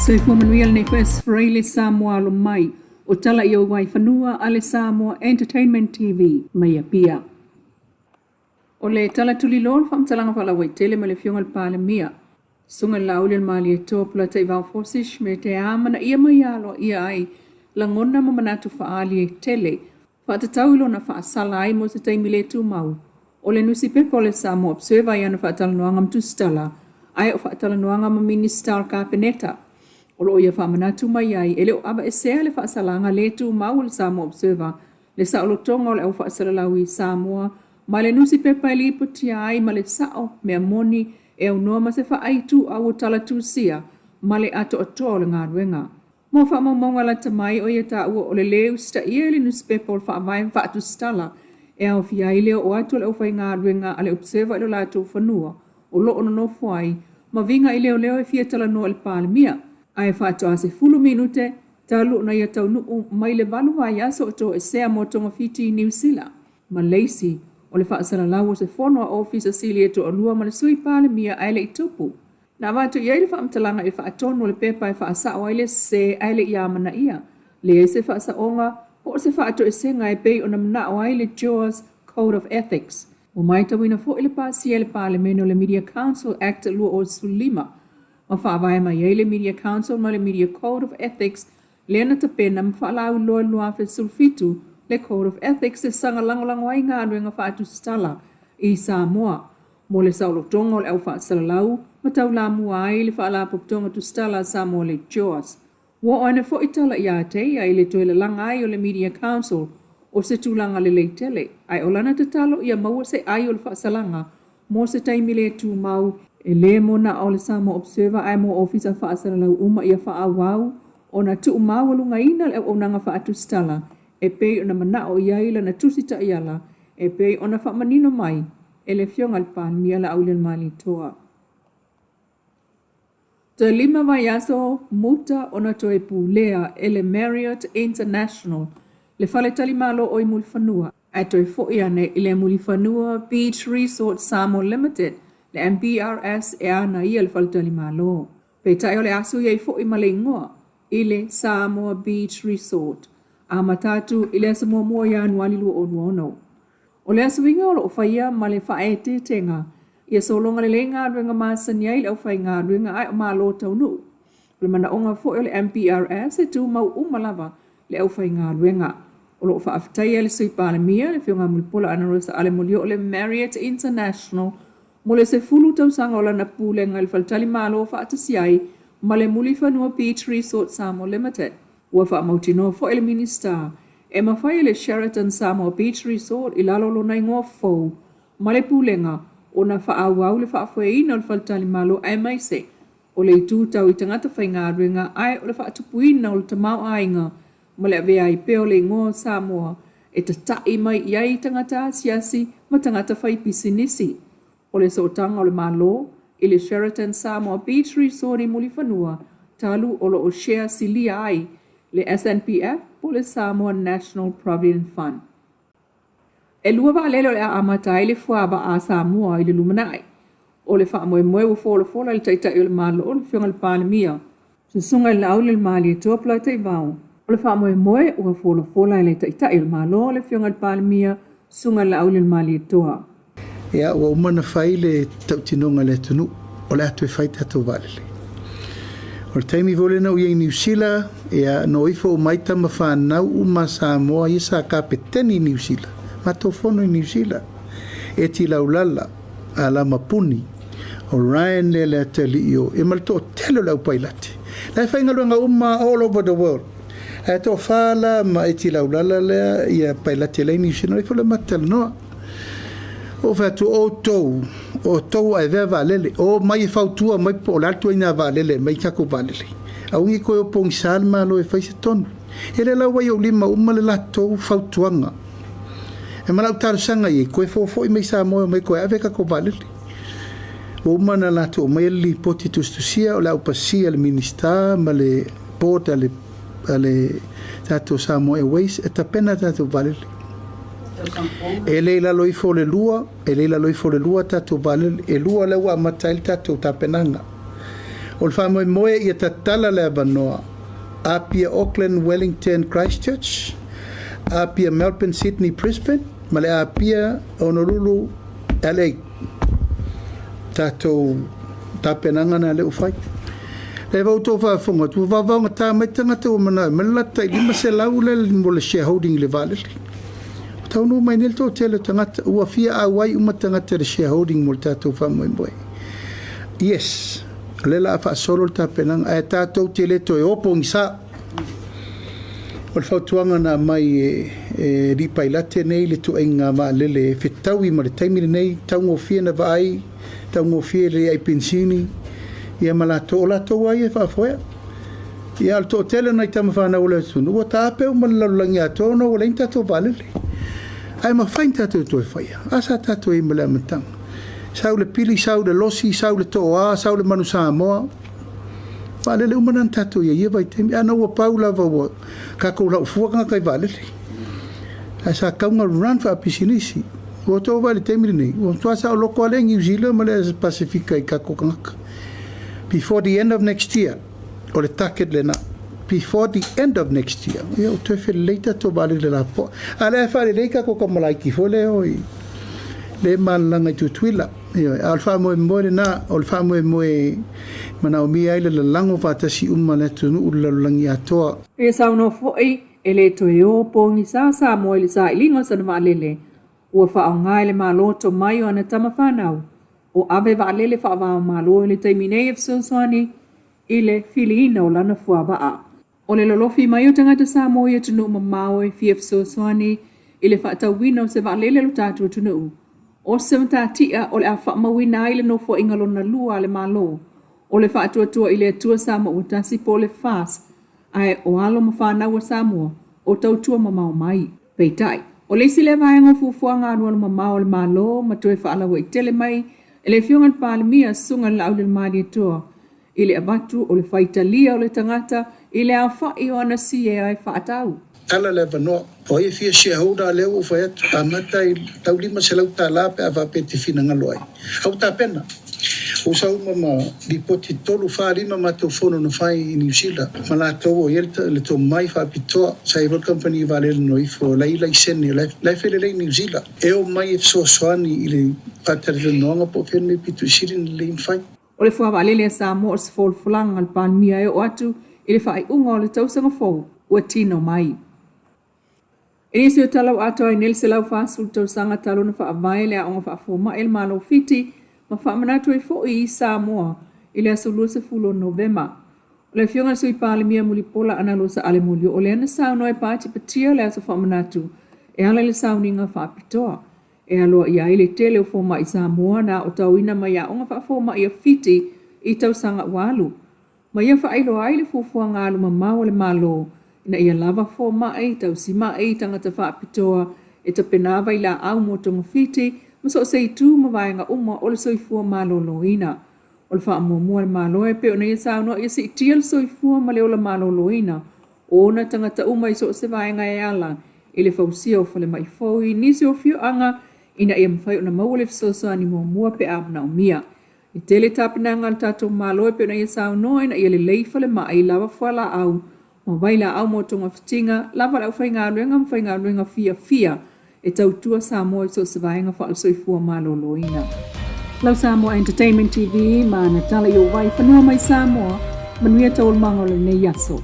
Soifua manuia lenei foi Aso Faraile Samoa alo mai o tala i ou ai fanua a le Samoa Entertainment TV mai Apia. O le tala tuliloa o le faamatalaga faalauaitele mai le Afioga i le Palemia, Susuga i le Laaulialemalietoa Polataivao Fosi Schmidt e amanaia ma ia aloaia ai lagona ma manatu faaali e tele faatatau i lona faasala ai mo se taimi le tumau o le nusipepa o le Samoa Observer i ana faatalanoaga ma tusitala ae o faatalanoaga ma Minisita o le Kapeneta. O lo o ia faamanatu mai ai e le o aveesea le faasalaga le tumau o le Samoa Observer le saolotoga o le au faasalalau i Samoa ma le nusipepa e lipotia ai ma le sao mea moni e aunoa ma se faaituau o tala tusia ma le atoatoa o le galuega. Mo faamaumauga lata mai o ia taua o le lē usitaia e le nusipepa o le faavae faatusitala e aofia ai le oo atu o le aufaigaluega a le Observer i lo latou fanua o lo o nonofo ai ma viga i leoleo e fia talanoa i le Palemia ae faatoa 10 minute talu ona ia taunuu mai le 8 vaiaso o toesea mo togafiti i Niu Sila. Ma le isi, o le faasalalau o se fono a Ofisa Sili e toalua ma le Sui Palemia ae le i tupu. Na avatu i ai le faamatalaga i le faatonu o le pepa e faasao ai le sese ae le i amanaia. Leai se faasaoga po o se faatoesega e pei ona manao ai le JOAS Code of Ethics. Ua matauina foi le pasia e le Palemene o le Media Council Act 2015 ma faavae mai ai le Media Council ma le Media Code of Ethics lea na tapena ma faalauiloa i le 2017 le Code of Ethics e saga lagolago ai galuega faatusitala i Samoa mo le saolotoga o le au faasalalau ma taulamua ai le Faalapotopotoga Tusitala a Samoa le JOAS. Ua oo ane foi tala ia te ia i le toe lalaga ai o le Media Council o se tulaga lelei tele, ae o lana tatalo ia maua se ai o le faasalaga mo se taimi le tumau, e lē mo na o le Samoa Observer ae mo ofisa faasalalau uma ia faaauau ona tuumaualugaina le auaunaga faatusitala e pei ona manao i ai lana tusi taiala e pei ona faamanino mai e le Afioga i le Palemia Laaulialemalietoa. Toe 5 vaiaso muta ona toe pulea e le Marriott International le faletalimalo o i Mulifanua, ae toe foi ane i le Mulifanua Beach Resort Samoa Limited, le MBRS e ana ia le faletalimalo. Peitai o le aso i ai foi ma le igoa i le Samoa Beach Resort, amata atu i le aso 1 Ianuari 2026. O le asuiga o lo o faia ma le faaeteetega ia sologa lelei galuega masani ai le aufaigaluega ae o Malo taunuu. O le manaoga foi o le MPRS e tumau uma lava le aufaigaluega. O lo o faafetaia e le Sui Palemia, le Afioga ia Mulipola Anarosa Ale Molioo le Marriott International mo le 10 tausaga o lana pulega i le faletalimalo faatasi ai ma le Mulifanua Beach Resort Samoa Limited. Ua faamautinoa foi e le Minisita e mafai e le Sheraton Samoa Beach Resort i lalo o lona igoa fou ma le pulega ona faaauau le faafoeina o le faletalimalo aemaise o le itu tau i tagata faigaluega ae o le faatupuina o le tamaoaiga ma le avea ai pea o le igoa o Samoa e tata'i mai i ai tagata asiasi ma tagata fai pisinisi. O le sootaga o le Malo i le Sheraton Samoa Beach Resort i Mulifanua talu o lo o share silia ai le SNPF po o le Samoa National Provident Fund. E 2 vaalele o le a amata ai le fuavaa a Samoa i le lumanai. O le faamoemoe ua folafola e le Taitai o le Malo, le Afioga i le Palemia, Susuga i le Laaulialemalietoa Polataivao. O le faamoemoe ua folafola e le Taitai o le Malo, le Afioga i le Palemia, Susuga i le Laaulialemalietoa. Ia, ua uma ona fai le tautinoga i le atunuu, o le a toe fai tatou vaalele. O le taimi foi lena ua i ai i Niu Sila, ia, na o ifo uma ai tama fanau uma a Samoa ia sa kapeteni i Niu Sila, matou fono i Niu Sila. Eti Laulala, Alama Puni, o Ryan lea le atalii o, ia ma le toatele o le au pailate. La e faigaluega uma all over the world. Ae toafa la ma Eti Laulala lea ia pailate la i Niu Sila, na o ifo la matou talanoa. Ua ou fai atu, o outou, o outou a e vea vaalele, o mai e fautua mai po o le a le ituaiga vaalele e aumai tatou vaalele. Aua ne i toe o pogisa le Malo e fai se tonu. E le lau ai i ou lima uma le latou fautuaga. E ma lau talosaga i ai, toe fofo'i mai Samoa e omai toe ave tatou vaalele. Ua uma ona latou aumaia le lipoti tusitusia o le a ou pasia e le Minisita ma le Board a le a le tatou Samoa Airways e tapena tatou vaalele. E le i lalo ifo o le 2, e le i lalo ifo o le 2 tatou vaalele, e 2 lea ua amata ai le tatou tapenaga. O le faamoemoe ia tatala le avanoa Apia Auckland Wellington Christchurch, Apia Melbourne Sydney Brisbane ma le Apia Honolulu LA. Tatou tapenaga na lea ua fai. Lea ua outou faafofoga atu, ua vaovaogata mai tagata ua manao e aumai le latou tai 500 lea mo le shareholding i le vaalele. Ua taunuu mai nei le toatele o tagata, ua fia auai uma tagata i le shareholding mo le tatou faamoemoe. Yes, o lea o le a faasolo le tapenaga, ae tatou te le toe o pogisa. O le fautuaga na aumai e Alii Pailate nei le tuaiga vaalele e fetaui ma le taimi lenei, taugofie na vaai, taugofie le ai penisini, ia ma latou, o latou lava ia e faafoea. Ia, a o le toatele o nai tama fanau o le atunuu ua taape uma le lalolagi atoa ona ua leai ni tatou vaalele. Ae mafai ona tatou toe faia. A sa tatou i ai ma le amataga. Sau le pili, sau le losi, sau le tooa, sau le manu Samoa. Vaalele uma na na tatou i ai i ia vaitaimi. Ana ua pau lava ua tatou laufua tagata i vaalele. Ae sa tatau ona run faapisinisi. Ua outou vaai i le taimi lenei, ua matua saoloto lava le Niu Sila ma le Pasefika i tatou tagata. Before the end of next year, o le target lena. Before the end of next year, ia ua toe felelei tatou vaalele lapoa. A o lea e faalelei tatou tamalaiti foi lea e o i lea e malalaga i Tutuila. Ioe, a o le faamoemoe lena, o le faamoemoe e manaomia ai le lalago faatasi uma le atunuu i le lalolagi atoa. Ia saunoa foi, e le toe o pogisa Samoa i le sailiga o sana vaalele, ua faaaoga e le Malo tomai o ana tama fanau, o ave vaalele faava-o-Malo i le taimi nei e fesoasoani i le filiina o lana fuavaa. O le lolofi mai o tagata Samoa i atunuu mamao e fia fesoasoani i le faatauina o se vaalele a lo tatou atunuu, o se matatia o le a faamauina ai le Nofoaiga Lona Lua a le Malo o le Faatuatua i le Atua Samoa Ua Tasi po o le FAST, ae o alo ma fanau a Samoa o tautua mamao mai. Peitai, o le isi lea vaega o fuafuaga alualu mamao a le Malo ma toe faalauaitele mai e le Afioga i le Palemia, Susuga i le Laaulialemalietoa, i le avatu o le faitalia o le tagata i le aofai o ana siea e faatau. Tala le avanoa. O ai e fia shareholder a lea ua ou fai atu, amata i tau $500 pe a faapea e te finagalo ai. A ua tapena. Ua sau uma ma lipoti tolu, fa, lima matou fono na fai i Niu Sila ma latou o i ai le tomai faapitoa. Sa i ai foi le kamupani vaalele na ifo, la e i ai laisene, la e felelei i Niu Sila. E omai e fesoasoani i le faatalatalanoaga po o fea le mea pito i sili ona lelei ona fai. O le fua vaalele a Samoa o se folafolaga a le Palemia e oo atu i le faaiuga o le tausaga fou ua tino mai. I nisi o tala ua atoa ai nei le 140 tausaga talu ona faavae le Aoga Faafomai a le Malo o Fiti ma faamanatu ai foi i Samoa i le aso 20 o Novema. O le Afioga i le Sui Palemia Mulipola Anarosa Ale Molioo lea na saunoa e patipatia le aso faamanatu e ala i le sauniga faapitoa. E aloaia ai le tele o fomai Samoa na aotauina mai aoga faafomai a Fiti i tausaga ua alu, ma ia faailoa ai le fuafuaga alu mamao a le Malo ina ia lava fomai, tausimai, tagata faapitoa e tapena vailaau mo togafiti ma so o se itu ma vaega uma o le soifua maloloina. O le faamuamua a le Malo e pei ona ia saunoa ia siitia le soifua ma le ola maloloina o ona tagata uma i so o se vaega e ala i le fausia o falemai fou i nisi o afioaga ina ia mafai ona maua le fesoasoani muamua pe a manaomia. E tele tapenaga a le tatou Malo e pei ona ia saunoa ina ia lelei falemai, lava fualaau ma vailaau mo togafitiga, lava le aufaigaluega ma faigaluega fiafia e tautua Samoa i so o se vaega faale-soifua maloloina. Lau Samoa Entertainment TV ma ana tala i ou vai fanua mai Samoa, manuia taualumaga o lenei aso.